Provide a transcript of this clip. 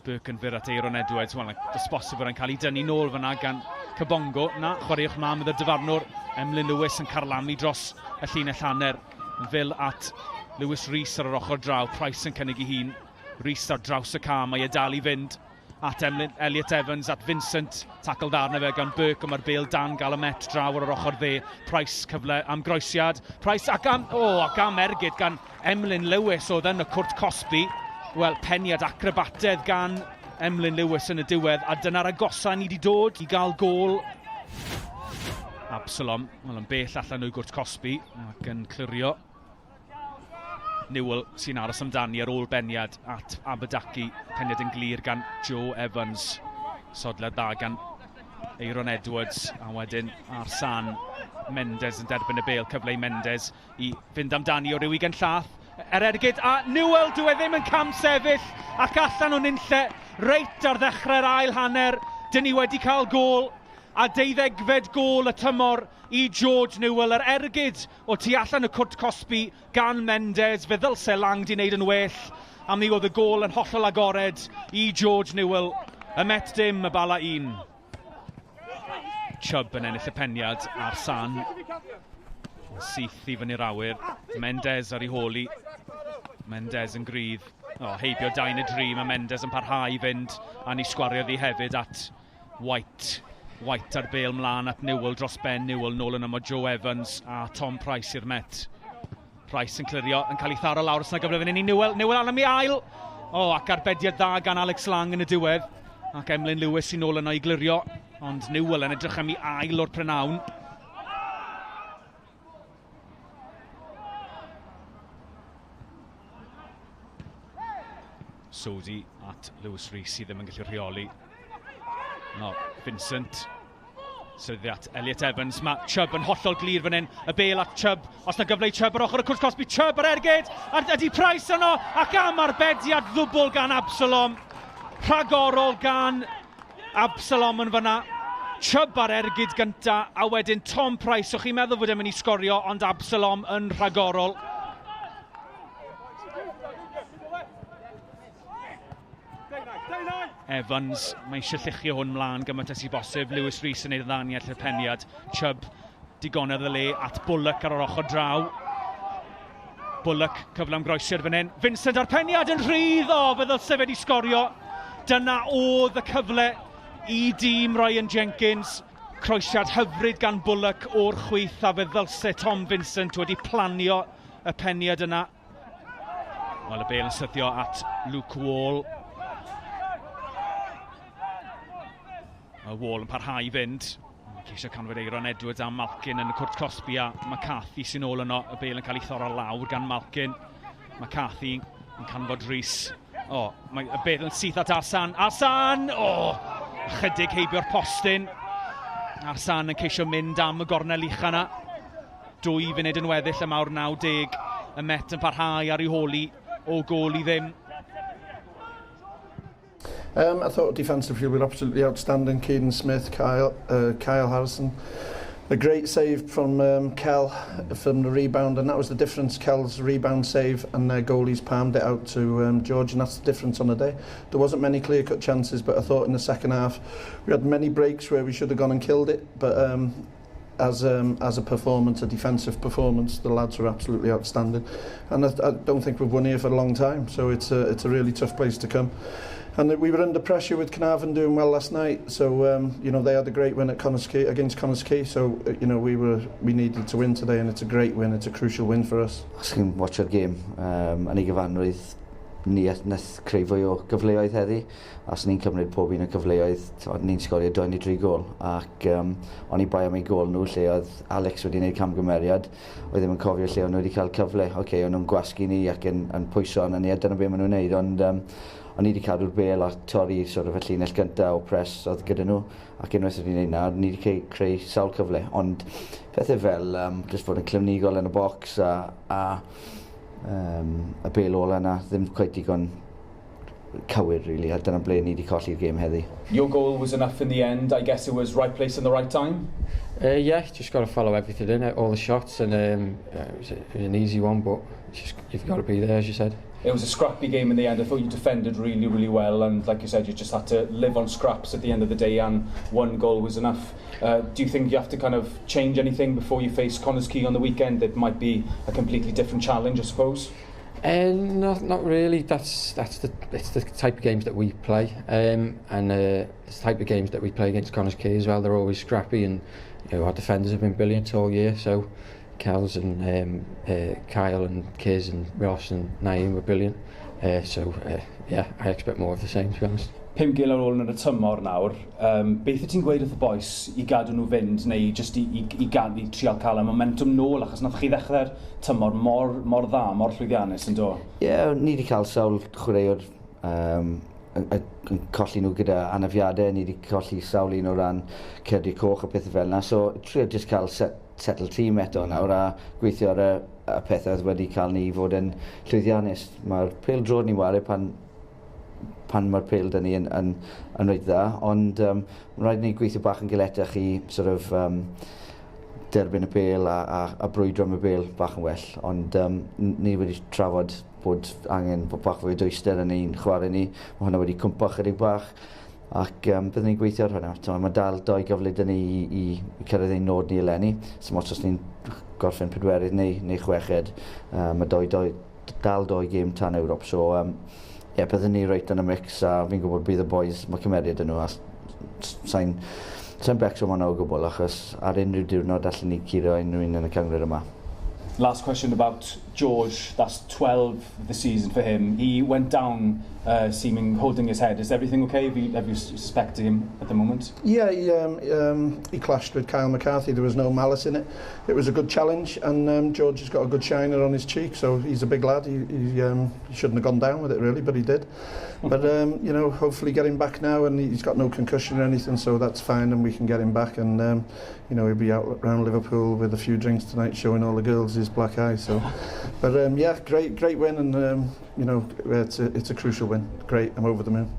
Burke yn fyr at Aaron Edwards. Wel, does bosib bod e'n cael ei dynnu nôl fyna gan Cybongo. Na, chwaraewch mlaen with y dyfarnwr. Emlyn Lewis yn carlamu dros y llinell hanner. Yn fil at Lewis Rees ar yr ochr draw. Price yn cynnig ei hun. Rees ar draws y cam, mae e dal i fynd at Emlyn, Elliot Evans, at Vincent. Tackle dda arno fe gan Burke, ond mae'r bêl dan gael y Met draw ar yr ochr dde. Price cyfle am groesiad. Price ac am, oh, ac am ergyd gan Emlyn Lewis oedd yn y cwrt cosbi. Wel, peniad acrobatedd gan Emlyn Lewis yn y diwedd, a dyna'r agosa ni wedi dod i gael gôl. Absalom, wel yn bell allan o'i gwrt cosbi, ac yn clirio. Newell sy'n aros amdani ar ôl beniad at Aberdaki. Peniad yn glir gan Joe Evans. Sodlad dda gan Aaron Edwards. A wedyn ar San Mendes yn derbyn y bel. Cyfle i Mendes i fynd amdani o ryw ugen llath. Er ergyd a Newell, dyw e ddim yn cam sefyll ac allan o nunlle reit ar ddechrau'r ail hanner. Dyn ni wedi cael gôl a deuddegfed gôl y tymor i George Newell. Yr ergyd O tu allan y cwrt cosbi gan Mendes, fe ddylse Lang 'di wneud yn well, a mi oedd y gôl yn hollol agored i George Newell. Y Met dim, y Bala un. Chubb yn ennill y peniad ar San. Syth i fyny'r awyr. Mendes ar ei hôl i. Mendes yn gryf. O, heibio dau neu dri, mae Mendes yn parhau i fynd, a ni sgwariodd hi hefyd at White. White ar bêl mlaen at Newell dros ben Newell nôl yno mae Joe Evans a Tom Price i'r Met. Price yn clirio, yn cael ei tharo lawr os yna gyfle fan hyn i Newell. Newell arno mi ail! O, oh, ac arbediad dda gan Alex Lang yn y diwedd. Ac Emlyn Lewis sy'n nôl yno i glirio. Ond Newell yn edrych am ei ail o'r prynawn. Sodi at Lewis Rees sydd ddim yn gallu rheoli. No, Vincent. Syddi at Elliot Evans. Mae Chubb yn hollol glir fan hyn. Y bel at Chubb. Os na gyfle i Chubb ar ochr y cwrs cosbi. Chubb ar ergyd. A ydy Price yno. Ac am arbediad ddwbl gan Absalom. Rhagorol gan Absalom yn fyna. Chubb ar ergyd gynta, a wedyn Tom Price. O'ch chi'n meddwl fod e'n mynd i sgorio, ond Absalom yn rhagorol. Evans, mae eisiau lluchio hwn mlaen gymaint ag sy'n bosib. Lewis Rees yn ei ddaniad lle peniad. Chubb, digonedd y le at Bullock ar yr ochr draw. Bullock, cyfle am groesiad fan hyn. Vincent a'r peniad yn rhydd! O, fe ddylse fe wedi sgorio. Dyna oedd y cyfle i dîm Ryan Jenkins. Croesiad hyfryd gan Bullock o'r chwith a fe ddylse Tom Vincent wedi planio y peniad yna. Wel, y bel yn syddio at Luke Wall. Mae Wall yn parhau i fynd. Ceisio canfod Eiron Edwards a Malkin yn y cwrt cosbi a McCarthy sy'n ôl yno. Y bel yn cael ei thorro lawr gan Malkin. McCarthy yn canfod Rhys. O, oh, mae y bel yn syth at Arsan. Arsan! O! Oh, chydig heibio'r postyn. Arsan yn ceisio mynd am y gornel ucha yna. Dwy funud yn weddill yma o'r 90. Y Met yn parhau ar ei holi o gôl i ddim. Um, I thought defensively we were absolutely outstanding. Caden Smith, Kyle, uh, Kyle Harrison. A great save from um, Kel from the rebound, and that was the difference. Kel's rebound save and their goalies palmed it out to um, George, and that's the difference on the day. There wasn't many clear-cut chances, but I thought in the second half we had many breaks where we should have gone and killed it, but um, as um, as a performance, a defensive performance, the lads were absolutely outstanding. And I, I don't think we've won here for a long time, so it's a, it's a really tough place to come. And we were under pressure with Carnarvon doing well last night, so um, you know they had a great win at Connah's Quay, against Connah's Quay, so uh, you know we were we needed to win today, and it's a great win, it's a crucial win for us. Os chi'n watcho'r gêm um, yn ei gyfanrwydd, ni nath creu fwy o gyfleoedd heddi. A os ni'n cymryd pob un o cyfleoedd, t'mod, ni'n sgorio dou neu dri gôl. Ac um, o'n i bai am ei gôl nhw lle oedd Alex wedi gwneud camgymeriad, oedd ddim yn cofio lle o'n nhw wedi cael cyfle. Oce, okay, o'n nhw'n gwasgu ni ac yn, yn pwyso arno ni, a dyna beth maen nhw'n gwneud, ond um, o'n i wedi cadw'r bel a torri sort of y llinell gyntaf o press oedd gyda nhw, ac unwaith wedi gwneud na, ni wedi creu, creu sawl cyfle. Ond pethau fel um, just fod yn clynigol yn y bocs a, a um, y bel ola yna, ddim cweit digon cywir, really, a dyna ble ni wedi colli'r gêm heddi. Your goal was enough in the end. I guess it was right place in the right time? Uh, yeah, just got to follow everything in, all the shots, and um, yeah, it, was, it was an easy one, but just, you've got to be there, as you said. It was a scrappy game in the end. I thought you defended really, really well, and like you said, you just had to live on scraps at the end of the day, and one goal was enough. Do you think you have to kind of change anything before you face Connah's Quay on the weekend? It might be a completely different challenge, I suppose. Not really. That's the it's the type of games that we play, and it's the type of games that we play against Connah's Quay as well. They're always scrappy, and you know, our defenders have been brilliant all year. So, Kels and Kyle and Kiz and Ross and Naeem were brilliant. So yeah, I expect more of the same, to be honest. 5 gêm ar ôl yn y tymor nawr, beth wyt ti'n gweud wrth y bois i gadw nhw fynd neu jyst i trial cael y momentum nôl, achos nath chi ddechrau'r tymor mor, mor dda, mor llwyddiannus yn do? Ie, yeah, ni wedi cael sawl chwaraewr yn colli nhw gyda anafiadau, ni wedi colli sawl un o ran cardiau coch a pethau fel yna. So, trio jyst cael settle tîm eto nawr a gweithio ar y pethau oedd wedi cael ni fod yn llwyddiannus. Mae'r pêl droed ni'n ware pan mae'r pêl 'da ni yn reit dda, ond rhaid ni gweithio bach yn galetach i sort of, derbyn y bêl a brwydro am y bêl bach yn well. Ond ni wedi trafod bod angen bod bach fwy o dwyster yn ein chwarae ni. Mae hwnna wedi cwmpo chydig bach. Ac byddwn ni'n gweithio ar hwnna. Mae dal doi gyfle 'da ni i cyrraedd ein nod ni eleni. So os ni'n gorffen pedwerydd neu chweched, mae dal doi gêm tan Ewrop. So, ie, yeah, byddwn ni reit yn y mix a fi'n gwybod bydd y boys, mae cymeriad yn nhw a sa'n becso hwnna o gwbl achos ar unrhyw diwrnod allan ni curo unrhyw un yn y cynghrair yma. Last question about George. That's 12 the season for him. He went down, seeming holding his head. Is everything okay? Have you suspected him at the moment? Yeah, he clashed with Kyle McCarthy. There was no malice in it. It was a good challenge, and George has got a good shiner on his cheek, so he's a big lad. He shouldn't have gone down with it, really, but he did. But hopefully get him back now, and he's got no concussion or anything, so that's fine, and we can get him back. And he'll be out round Liverpool with a few drinks tonight, showing all the girls his black eye. So, but yeah, great, great win, and it's a crucial win. Great, I'm over the moon.